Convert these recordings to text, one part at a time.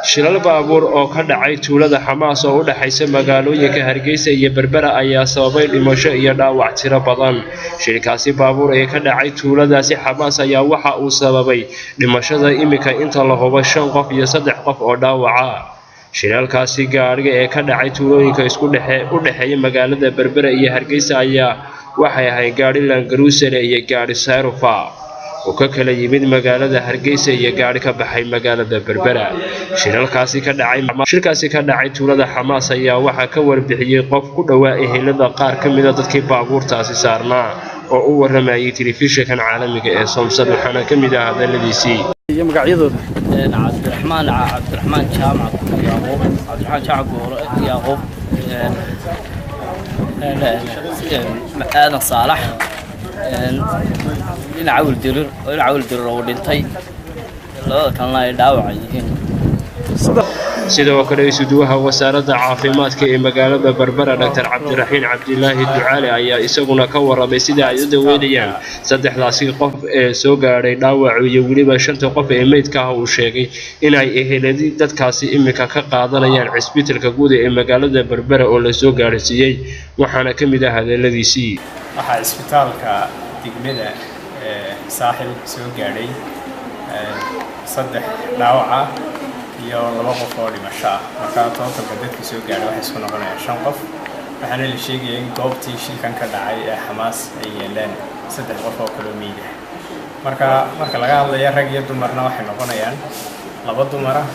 Shilal baabuur oo ka dhacay tuulada Xamaas oo u dhaxaysa magaalooyinka Hargeysa iyo Berbera ayaa sababay dhimasho iyo dhaawac tiro badan. Shilkaasi baabuur ee ka dhacay tuuladaasi Xamaas ayaa waxa uu sababay dhimashada iminka inta la hubo 5 qof iyo 3 qof oo dhaawaca. Shilalkaasi gaadhiga ee ka dhacay tuulooyinka isku dhexe u dhexeeya magaalada Berbera iyo Hargeysa ayaa waxay ahayd gaadhi Land Cruiser iyo gaadhi Sayrufa oo ka kala yimid magaalada Hargeysa iyo gaadhi ka baxay magaalada Berbera. Shilkaasi ka dhacay tuulada Xamaas ayaa waxaa ka warbixiyey qof ku dhowaa ehelada qaar ka mid ah dadkii baabuurtaasi saarnaa oo u waramayay telefishinkan caalamiga ee Somsad, waxaana ka mid ah hadaladiisii iyo magacyadooda. Cabdiraxmaan Jaamac Yaquub, Cabdiraxmaan Jaamac Goore Yaquub, Aadan Saalax, dhinaca Wildirir, dhinaca Wildirir oo dhintay, labada kalena ay dhaawac yihiin. Sidoo kale isuduwaha wasaaradda caafimaadka ee magaalada Berbera, Dr. Cabdiraxiin Cabdilaahi Ducaale, ayaa isaguna ka warramay sida ay u daweynayaan saddexdaasi qof ee soo gaadhay dhaawacu iyo weliba 5ta qof ee meydka ah. Uu sheegay inay eheladii dadkaasi iminka ka qaadanayaan cisbitalka guud ee magaalada Berbera oo lasoo gaadhsiiyey, waxaana ka mid ah hadaladiisii. Waxaa cisbitaalka degmada Saaxil soo gaadhay 3 dhaawac ah iyo 2 qof oo dhimasho ah. Marka totalka dadka soo gaadhay waxay isku noqonayaan 5 qof, waxaana la sheegaya in goobtii shilkan ka dhacay ee Xamaas ay yeeleen 3 qof oo kaloo meyd ah. Marka laga hadlaya rag iyo dumarna, waxay noqonayaan 2 dumar ah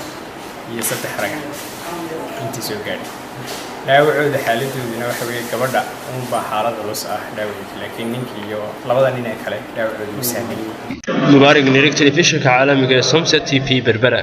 iyo 3 rag ah intii soo gaadhay. Dhaawacooda xaaladooduna waxa weeye gabadha unbaa xaalad culus ah dhaawacooda, laakiin ninkii iyo labada nin ee kale dhaawacooda u sahlan. Mubaarig Nirig, telefishinka caalamiga ee Somsa TV, Berbera.